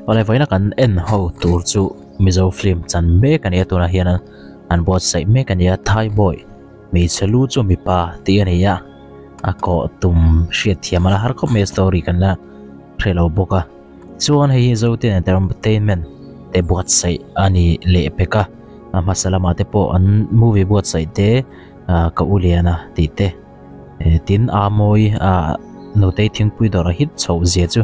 Awle vawiina kan en ho tur chu Mizo film chan mek a ni a tunah hian an buatsaih mek a ni a Thaibawi hmeichhe lu chu mipa tih a ni a a kawh tum hriat thiam a la har khawp mai a story kan la hre lo bawk a chuan hei hi Zote entertainment te buatsaih a ni leh pek a a hmasa lamah te pawh an movie buatsaih te ah ka u liana tih te. Tin a mawi ah nutei thingpui dawrh a hit chhoh zia chu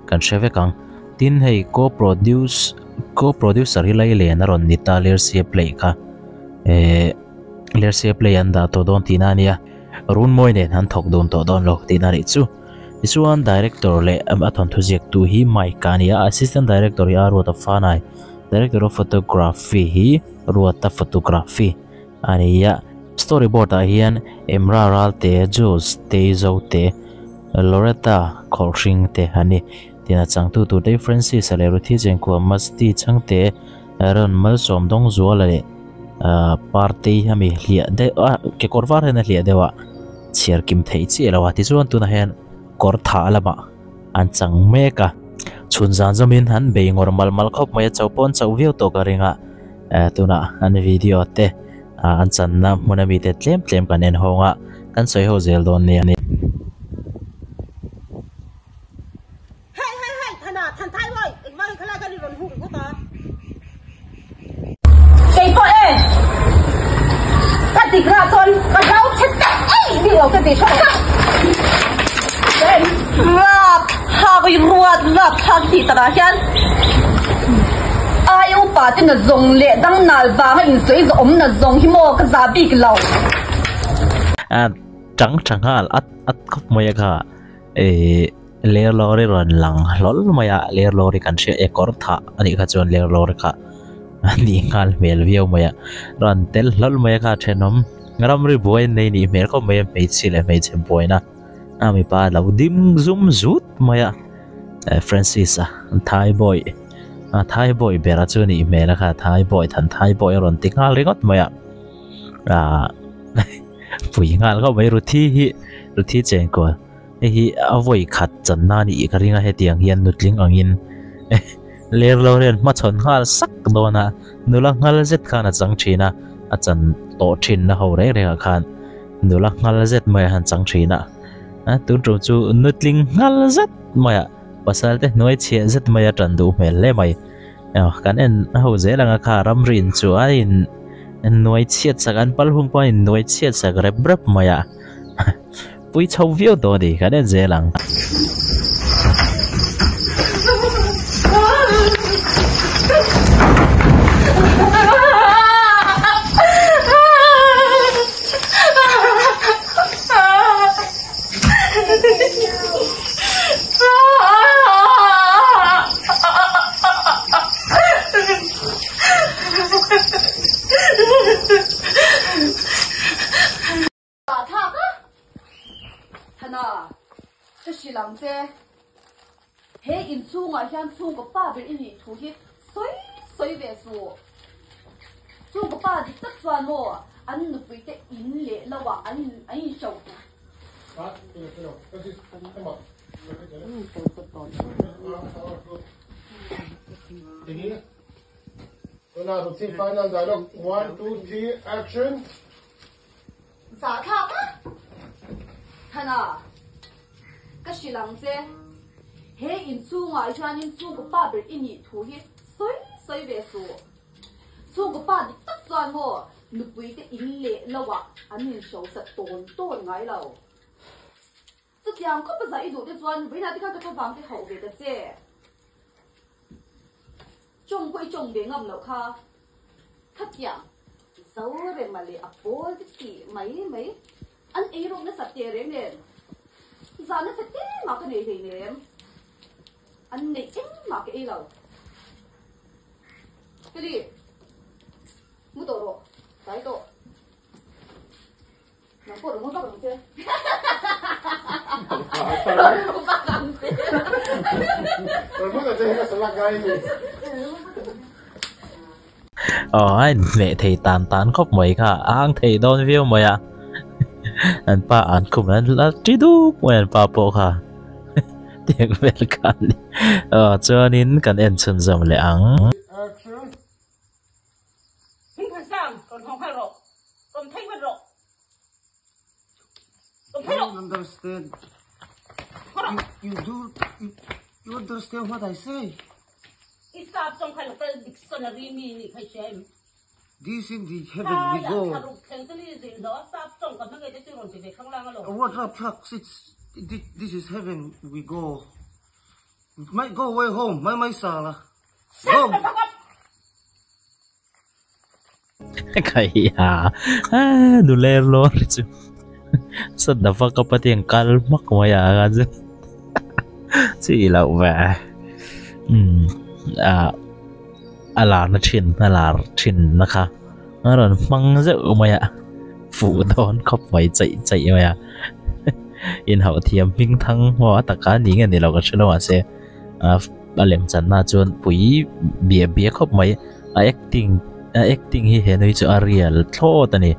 kan hre vek ang. Tin hei co produce co producer hi Lailen a rawn ni ta Lersia play kha eh Lersia play an dah tawh dawn tihna a nia. Runmawi nen an thawk dun tawh dawn lo tihna a nih chu. Tichuan director leh a thawnthu ziaktu hi Mike a ni a, assistant director hi Aruata Fanai, director of photography hi Ruata Photography. A ni a, story board ah hian Emra Ralte, Jules Teizo te, Loretta Khawlhring te an ni. Tin a changtu tur te hi Francis a leh Ruthi Chengkua, Masti Chhangte, Aaron Malsawm Dawngzuala leh Partei ami hliah deuh a kekawr var hian a hliah deuh a chhiar kim theih chiah lo a tichuan tunah hian kawr thah lamah an chang mek a chhun zan zawmin an bei ngawr mal mal khawp mai a cho pawh an cho viau tawh ka ring a. Eh tunah an video te ah an channa hmun ami te tlem tlem kan en hawng a kan sawi ho zel dawn nia. Hei hei hei thana than thai mawi engvang in khalai khan i rawn hung ringawt a. Kei pawh e ka dik rah chuan ka hlau che tak ei bik lo ka ti tho tak. Rap thlak i ruat rap thlak tih takah hian ai upa te na zawng leh dang nal vanga insawi zawh awm na zawng hi maw ka za bik lo. A chang tha nghal at at khawp mai a kha eh ler lawri rawn lang hlawl mai a ler lawri kan hria e kawr thah a nih kha chuan ler lawri kha a nih nghal hmel viau mai a rawn tel hlawl mai a kha thenawm ramri buai nei nih hmel khawp mai a hmeichhia leh hmeichhe buaina. A mipa lo ding zum zut mai a Francis a thai bawi a thai bawi bera chu nih hmel a kha thai bawi than thai bawi a rawn ti nghal ringawt mai a ah pui nghal khawp mai Ruthi hi Ruthi chengkawl hei hi a vawi khat channa a nih ka ring a hetiang hian nutling angin ler lo hian hmachhawn nghal sak dawn a nula nghal zet khan a chang thin a a chan tawh thin na ho reng rengah khan. Nula nghal zet mai a han chang thin a, a tun tum chu nutling nghal zet mai a pasal te hnuai chhiah zet mai a tan duh hmel hle mai. Kan en ho zel anga kha ramrin chu a in hnuai chhiat sak an pal hung pawh a in hnuai chhiat sak rep rep mai a pui chho viau tawh a ni kan en zel ang. Thlak a, Thana, ka hrilh ang che. He inchhungah hian chhungkaw pa ber i nih thu hi sawi sawi ve suh. Chhungkaw pa dik tak chuan maw an nupui te in leh lo ah an in an in hro. Zahthlak a, Thana, ka hrilh ang che. He inchhungah hianin chhungkaw pa ber i nih thu hi sawi sawi ve suh. Chhungkaw pa dik tak chuan maw nupui te in leh lo ah an inhrosa tawn tawn ngai lo. Chutiang khawp a zah i duh te chuan vawiinah te khan ka thlavang te hauh ve ta che. Chawng pawh i chawng ve ngam loh kha. Khatiang Zorema leh a pawl te tih mai mai an ei rawk nasa teh reng nen zah nasa te mah ka nei hleinem. An neih engmah ka ei lo. Feli, mu tawh rawh, tlai tawh. Nang pawh rawn mu vak ang che. Rawn mu vak ang che. Rawn mu ta che hi ka salak ngai ni. Aw a inhmeh thei tan tan khawp mai kha a ang thei dawn viau mai a an pa an khum an la ti dup mai an pa pawh kha. Tiang vel kha a ni. Aw chuanin kan en chhunzawm leh ang. This in the heaven we go. What up truck sits this is heaven we go. Might go away home mai mai sala. Go. Kaiha nu ler lawr chu sat da vak a patiang kal hmak mai a khan chu chi loh ve umm ah. A larna thin a lar thin na kha a rawn hmang zeuh mai a fuh dawn khawp mai chaih chaih mai a inhauh thiam hming thang maw a taka ni nge ni lo ka hre lo mahse a lem channa chuan pui biah biah khawp mai a acting a acting hi he nui chu a real thlawt a ni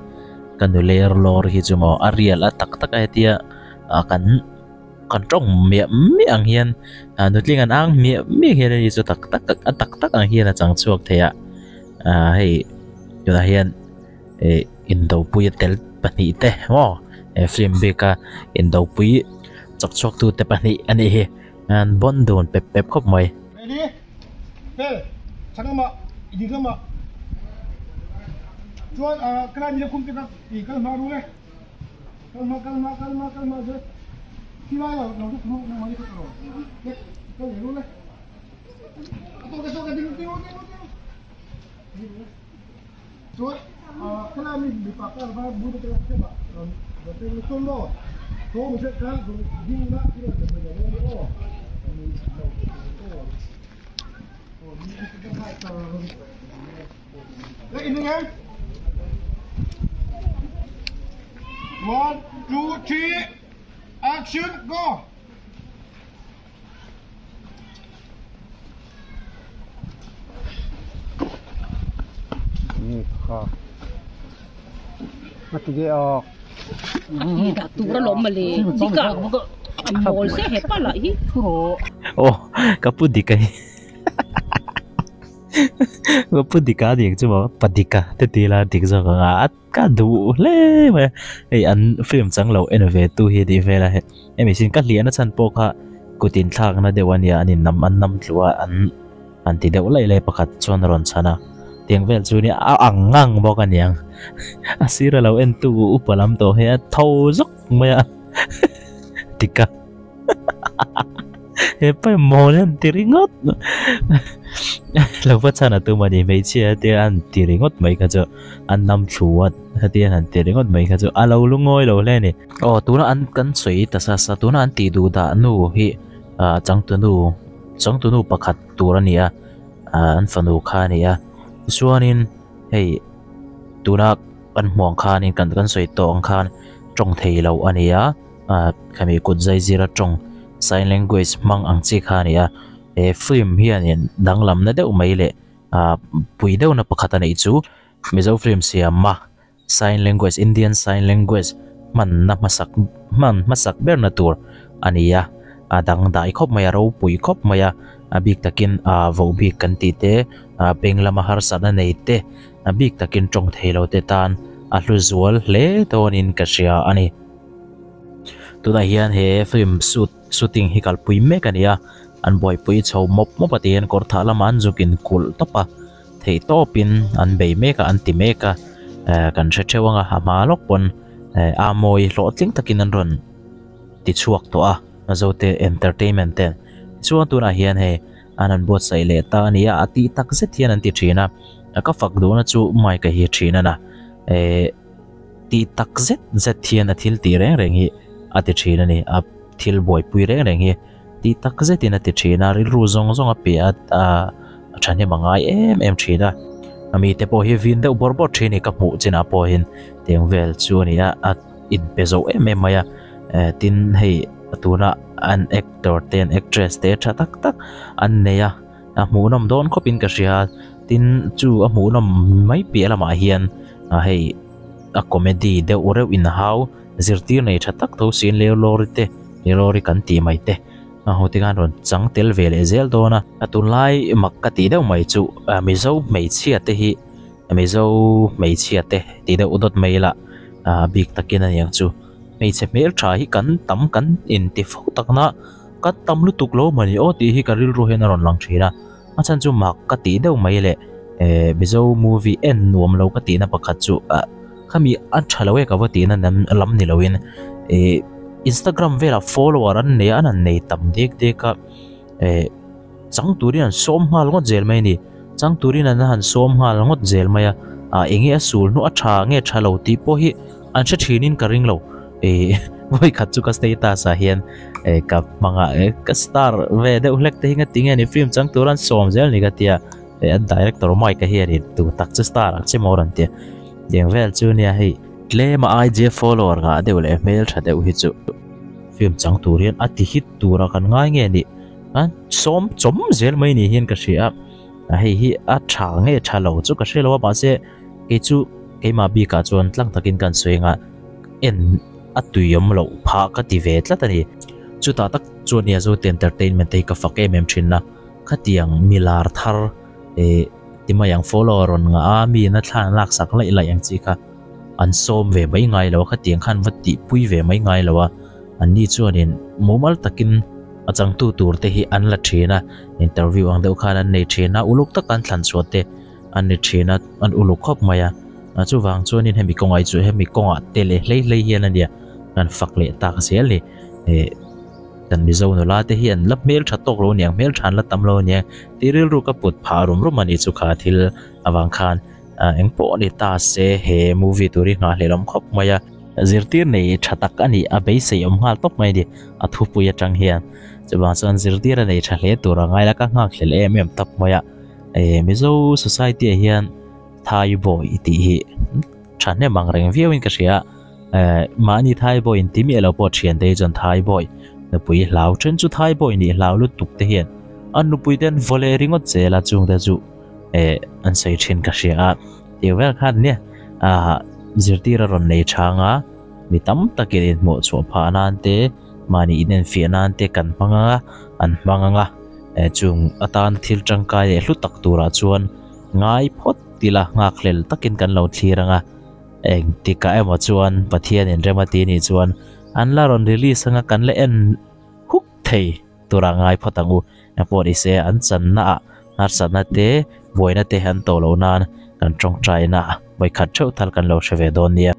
ka nu ler lawr hi chu maw a real a tak tak a hetia kan. Kan tawng miah miah ang hian ah nutling an ang miah miah hian ani chu tak tak a tak tak ang hian a chang chhuak thei a ah hei tunah hian ih indopui a tel pahnih te maw he film bik a indopui chawk chhuak tu te pahnih a nih hi an bawn dun pep pep khawp mai. Ready fel chhak lamah i ding lamah chuan ah ka lai mi khum te kha i kal hma ru le. Kal hma kal hma kal hma kal hma zet khi lai lo lo zet hmu mai ka ro le kal le le to ka to ka ding ding ding ding chuan a khala mi mi pa ka va bu te ka se ba ron ba te le tom lo to mu se ka ding na ki ro de me lo o mi lo o o mi ki ka ta le in nge One, two, three, action, go! Ni kha. Ma ti ge ok. Ni da tur a lawm male. Dika. A mawl se he pa lah hi. Oh, ka pu dik a hi. Ka pu dika a dik chu maw pa dika te ti ila dik zawk ang a ka duh hle mai a hei an film chang lo en ve tu hi tih vel a hei hemi sin ka hliahna chhan pawh kha kut in thlakna deuh a nia an in nam an nam tluh a an han ti deuh laih laih pakhat chuan a rawn chhan a tiang vel chu nia a ang ngang bawk a niang a sir a lo en tu upa lam tawh hi a tho zawk mai a dika. He pa mawl an ti ringawt lo va chhan a tum a ni hmeichhia te an ti ringawt mai kha chu an nam thlu a hetia an han ti ringawt mai kha chu a lo lungawi lo hle a ni. Aw tuna an kan sawi ta sa sa tuna an tih duh dah nu hi ah changtunu changtunu pakhat tur a ni a ah an fanu kha a ni a chuanin hei tuna kan hmuh ang khanin kan kan sawi tawh ang khan tawng thei lo a ni a. ah khami kut zai zira tawng sign language hmang ang chi kha a ni a he film hianin danglamna deuh mai leh ah pui deuhna pakhat a neih chu mizo film siama sign language indian sign language hmanna hmasak hman hmasak berna tur a ni a a dangdai khawp mai a ropui khawp mai a a bik takin ah vohbik kan tih te ah beng lama harsatna nei te a bik takin tawng thei lo te tan a hlu zual hle dawnin ka hria a ni. Tunah hian he film shoot shooting hi kalpui mek a ni a an buaipui chho mawp mawp a ti hian kawr thah lamah an zuk in kulh tawp a theih tawpin an bei mek a an ti mek a eh kan hre theuh ang a a hma lawk pawn eh a mawi hlawhtling takin an rawn ti chhuak tawh a zote entertainment ten chuan tunah hian hei an han buatsaih leh ta a ni a a tih tak zet hian an ti thin a ka fak duhna chu mike a hi thin a na eh. Tih tak zet zet hian a thil tih reng reng hi a ti thin a ni. A thil buaipui reng reng hi tih tak zetin a ti thin a, rilru zawng zawng a pe a, a thahnem a ngai em em thin a. A mite pawh hi vin deuh bawrh bawrh thin a ni ka hmuh chinah pawh hian tiang vel chu a ni a, a inpe zo em em mai a. Tin hei tuna an actor te an actress te tha tak tak an nei a, a hmuhnawm dawn khawpin ka hria a. Tin chu a hmuhnawm mai piah lamah hian. A hei a comedy deuh reuh in hau zirtir nei tha tak tho siin leu lawri te lawri kan tih mai te A ho te khan rawn chang tel ve leh zel dawn a. A tunlai mak ka tih deuh mai chu Mizo hmeichhia te hi Mizo hmeichhia te tih deuh dawt mai ila a bik takin a niang chu. Hmeichhe hmel tha hi kan tam kan inti fo takna kan tam lutuk lo mawni aw tih hi ka rilru hian a rawn lang thin a. A chhan chu mak ka tih deuh mai leh eh Mizo movie en nuam lo ka tihna pakhat chu ah khami a tha lo e ka va tihna lam ni loin eh Instagram velah follower an nei a an han nei tam dek dek a eh chang turin an sawm nghal ngawt zel mai a ni chang turin an han sawm nghal ngawt zel mai a ah eng nge a sul hnu a tha nge tha lo tih pawh hi an hre thinin ka ring lo eh vawikhat chu ka status ah hian eh ka hmang a eh ka star ve deuh hlek te hi nga tinge ni film chang tur an sawm zel ni ka tia eh an director Mike a hianin tu tak chu star ang che maw a rawn tia tiang vel chu nia hei tlem a IG follower ngah deuh leh hmeltha deuh hi chu film chang tur hian a ti hit tura kan ngai nge ni a sawm chawm zel mai ni hian ka hria a hei hi a tha nge tha lo chu ka hre lo a mahse kei chu keimah bikah chuan tlang takin kan sawi anga en a tui awm loh phah ka ti ve tlat a ni. Chutah tak chuan nia Zote Entertainment te hi ka fak em em thin a, khatiang milar thar eh ti mai ang follower rawn ngah a mi ina thla an laksak laih laih ang chi kha an sawm ve mai ngai lo a, khatiang khan va tihpui ve mai ngai lo a, anni chuanin mumal takin a changtu tur te hi an la thin a, interview ang deuh khan an nei thin a, uluk taka an thlan chhuah te an ni thin a, an uluk khawp mai a, chuvang chuanin hemi kawngah hi chu hemi kawngah te leh hlei hlei hian a nia kan fak leh tak zel ni eh kan Mizo nula te hi an la hmeltha tawk lo aniang hmeltha an la tam lo aniang tih rilru ka put phah rum rum a ni chu kha thil avang khan eng pawh a ni ta se he movie tur hi nghahhlelawm khawp mai a. Zirtir nei tha tak a nih a beisei awm nghal tawp mai a ni a thupui atang hian chuvang chuan zirtir a nei tha hle tur a ngai la ka nghakhlel em em tawp mai a. Eh Mizo society ah hian Thai boy tih hi thahnem ang reng viau in ka hria eh mahni Thai boy in ti miah lo pawh thian te hi chuan Thai boy nupui hlau then chu Thai boy nih hlau lutuk te hian an nupui te an vaw leh ringawt zel a chung te chu eh an sawi thin ka hria a tih vel khan nia ah zirtir a rawn nei chang a mi tam takin inhmuh chhuah phah nan te mahni inenfiah nan te kan hmang anga an hmang anga. Eh chung atana thil tangkai leh hlu tak turah chuan ngai phawt ila nghakhlel takin kan lo thlir anga engtikah emaw chuan Pathianin rem a ti nih chuan an la rawn release anga kan la en huk thei turah ngai phawt ang u. Engpawh ni se an channa ah harsatna te buaina te an tawh loh nan kan tawngtaina vawikhat theuh thal kan lo hre ve dawn nia.